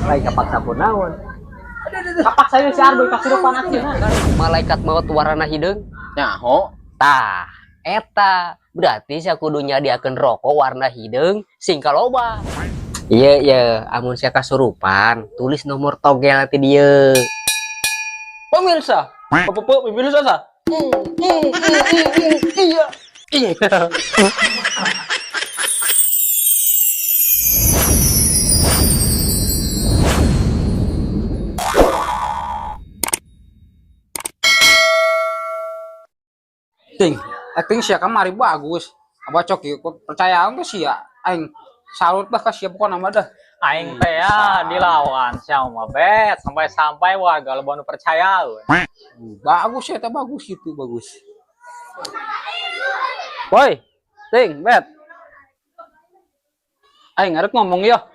Aing kapaksa pun naon. Kapaksa si Argoy kasurupan akhirna. Malaikat maut warna hideung. Nyaho. Tah, eta berarti sia kudu nyadiakeun rokok warna hideung sing kaloba. Iya iya, amun sia kasurupan, tulis nomor togel ti dieu. Pemirsa, pemirsa sa. Iya. Iya. Ting, acting sia kamari bagus. Abah coki percaya ke sia. Aing salut bah ka sia pokona mah dah. Aing teh ya dilawan sia mah bet sampai-sampai warga loba nu percaya. Bagus ya, bagus itu bagus. Boy, ting, bet. Aing ngarep ngomong ya.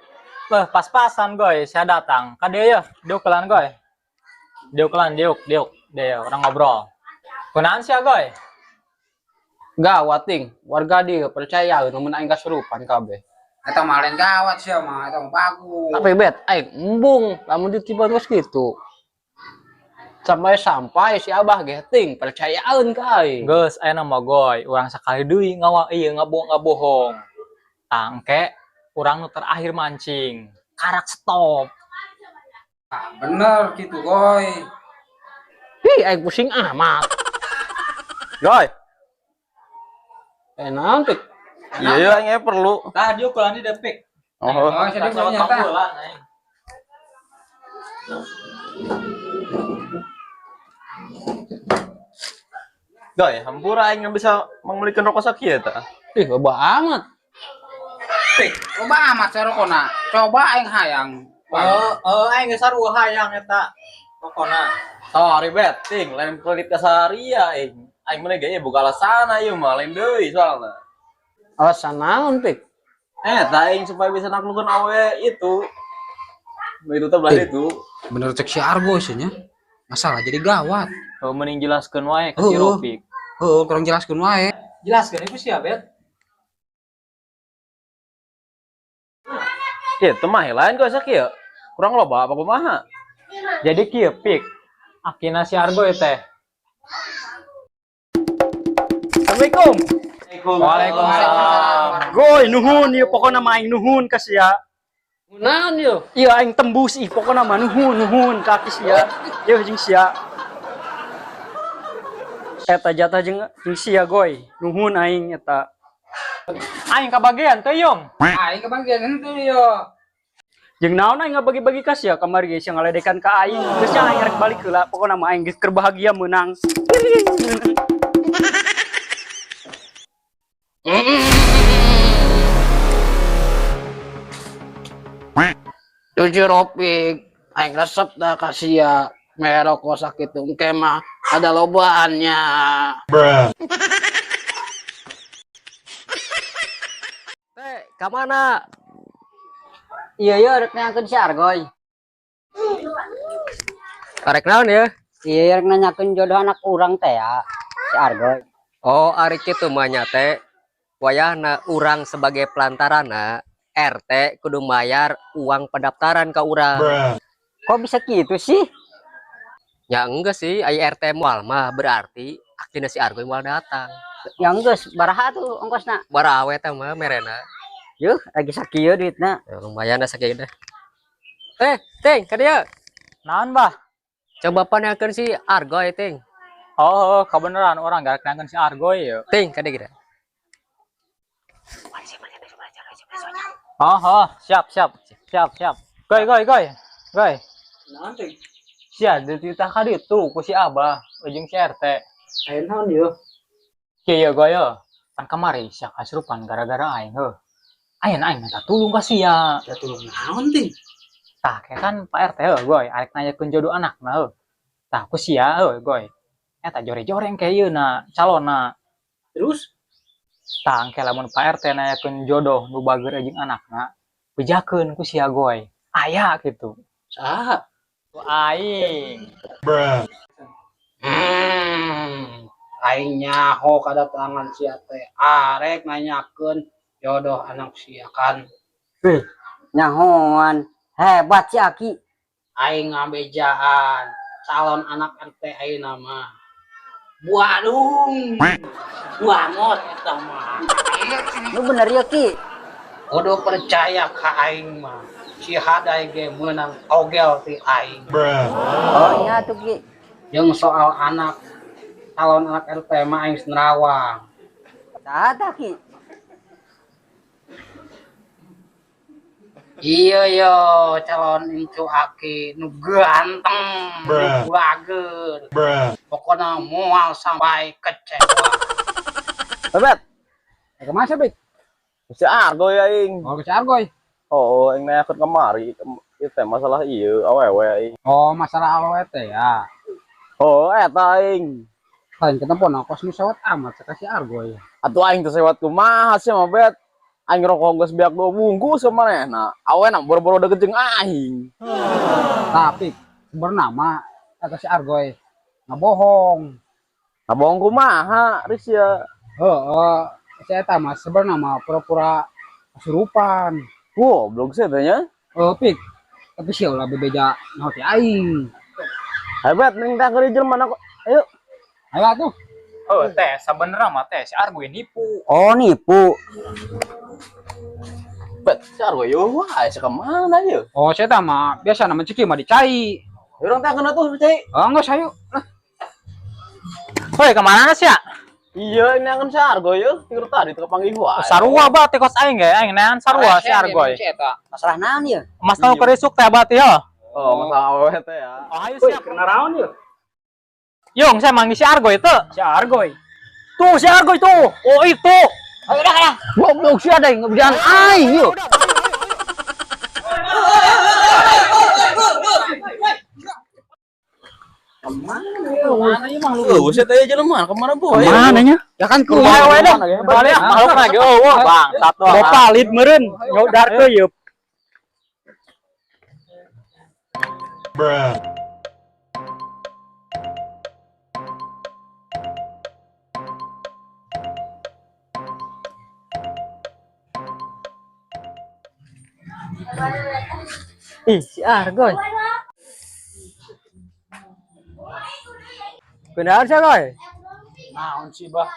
Beh, pas-pasan goy, saya datang. Ka dieu ya, diuk kelan goy. Diuk kelan, diuk, diuk. Dieu orang ngobrol. Kunaon sia goy? Gawat ting, warga dia percaya namun aing kasurupan kabeh. Eta mah lain gawat sia mah, eta mah bagus. Tapi bet, aing embung lamun ditiban geus kitu. Sampai-sampai si Abah ge ting percayaeun ka aing. Geus aya mah goy, urang sakali deui ngawa ieu ngabohong. Tangke urang nu terakhir mancing. Karak stop. Ah, bener gitu goy. Hi, aing pusing amat. Goy, Naon tik? iya iya aing perlu. Tah diuk kelan di depik. Oh, Oh, jadi ternyata Goy, hampura aing nggak bisa membelikan rokok sakieu ta. Ih, loba amat. loba amat sia rokona. Coba aing hayang. Oh, oh aing geus sarua hayang eta. Pokona. Sorry bet, ting, lain pelit kasaria aing. Aing mah ge buka alasan aing mah lain deui soalna. Alasan naon tik? Tah aing supaya bisa naklukan awe itu. Itu teh belah itu. Bener cek si Argo sih nya. Masalah jadi gawat. Oh, mending jelaskeun wae ka si Heuh. Rofik. Heuh, kurang jelaskeun wae. Jelaskeun iku sia, Bet. Ieu teh mah lain kok sakieu. Kurang loba apa kumaha? Jadi kieu pik. Akina si Argo teh. Assalamualaikum. Waalaikumsalam. Goy, nuhun ieu pokona mah aing nuhun ka sia. Naon yo? Iya aing tembus ih pokona mah nuhun nuhun ka aki sia. Ieu jeung sia. Eta jatah jeung jeung sia goy. Nuhun aing eta. Aing kabagian teh Yong. Aing kebagian henteu yo. Jeung naon aing ngabagi-bagi ka sia kamari ge sia ngaledekan ka aing. Geus nya aing rek balik heula pokona mah aing geus keur bahagia meunang. Cuci Rofik, aing resep dah ka sia. Mere rokok sakitu engke mah ada lobaannya. Teh, ka mana? Iya iya rek nanyakeun si Argoy. Arek naon ya? Iya iya rek nanyakeun jodoh anak urang teh ya si Argoy. Oh, ari kitu mah nya teh. Wayahna urang sebagai pelantarana RT kudu mayar uang pendaftaran ka urang. Kok bisa gitu sih? Ya enggak sih, ai RT moal mah berarti akhirnya si Argoy moal datang. Ya enggeus baraha tuh ongkosna. Barawe teh mah merena. Yuh, lagi sakieu duitna. Ya, lumayan dah sakieu deh. Ting, ka dieu. Naon, Bah? Coba panyakeun si Argoy, ting. Oh, oh, kebenaran orang gak nanyakeun si Argoy ya. Ting, ka dieu geura. Oh, oh, siap, siap. Siap, siap. Goy, goy, goy. Goy. Naon ting? Sia dititah ka ditu ku si Abah jeung si RT. Aya naon yo? Kieu ye goy ye. Pan kamari sia kasurupan gara-gara aing heuh. Ayeuna aing minta tulung ka sia. Ya tulung naon ting? Tah, kayak kan Pak RT heuh goy, arek nanyakeun jodoh anakna heuh. Tah ku sia heuh goy. Eta jore-joreng kayak ieu na calonna. Terus Tah engke lamun Pak RT nanyakeun jodoh nu bager jeung anakna, bejakeun ku sia goy. Aya gitu. Saha? Ku aing. Aing nyaho kadatangan sia teh arek nanyakeun jodoh anak sia kan. Nyahoan. Hebat si Aki. Aing ngabejaan calon anak RT ayeuna mah. Buadung. Buangot eta mah. Lu bener ya Ki? Kudu percaya ka aing mah. Si Hadai ge meunang togel ti aing. Oh iya tuh Ki. Jeung soal anak calon anak RT mah aing nerawang. Saha Ki? Iya yo calon incu aki nu ganteng, nu bager. Pokoknya moal sampai kecewa. Bebet, Kemana sih, Bik? si Argoy aing. Oh, ke si Argoy. Oh, aing nanyakeun kamari ieu teh masalah ieu awewe aing. Oh, masalah awewe teh ya. Oh, eta aing. Lain ketempon kos nu sewot amat si Argoy. Atuh aing teh sewot kumaha sih mah Bet. Aing rokok geus beak 2 bungkus sama manehna. Awena boro-boro deket jeung aing. Tapi bernama eta si Argoy ngabohong. Ngabohong kumaha, Riz ya? Heeh, si eta mah sebenarnya mah pura-pura kesurupan. Goblok sih teh nya. Heuh, Pik. Tapi sia ulah bebeja nyaho ti aing. Hebat mending teh keur jelema na. Ayo. Ayo atuh. Oh, teh sabenerna mah teh si Argoy nipu. Oh nipu. Bet, si Argoy yo wae si kemana ye? Oh, si eta mah biasa nama ciki mah dicai. Urang teh kena tuh cai. Oh, geus ayo. Lah. Hoi, kemana sih ya? Iya, ini akan si Argoy yo, tidur tadi teu kepanggih wae. Sarua ba teh kos aing ge, aing nean sarua si Argoy. Masalah naon ieu? Mas tau kerisuk teh abati yo. Oh, masalah awewe teh ya. Oh, ayo siap. Kena raon yeuh. Yung, saya manggil si Argoy itu. Si Argoy. Tuh si Argoy tuh. Oh, itu. Ayo udah udah. Goblok sih ada yang ngebejahan aing yo. Oh, saya tanya jelema kemana boy? Kemana nya? Ya kan ku. Ayo we dah. Balik ah, makhluk lagi. Oh, wah, bang, satu. Bapak lid meureun nyodarkeun ieu. Ih, si Argoy. Kunaon sih, Goy? Naon sih, Bah?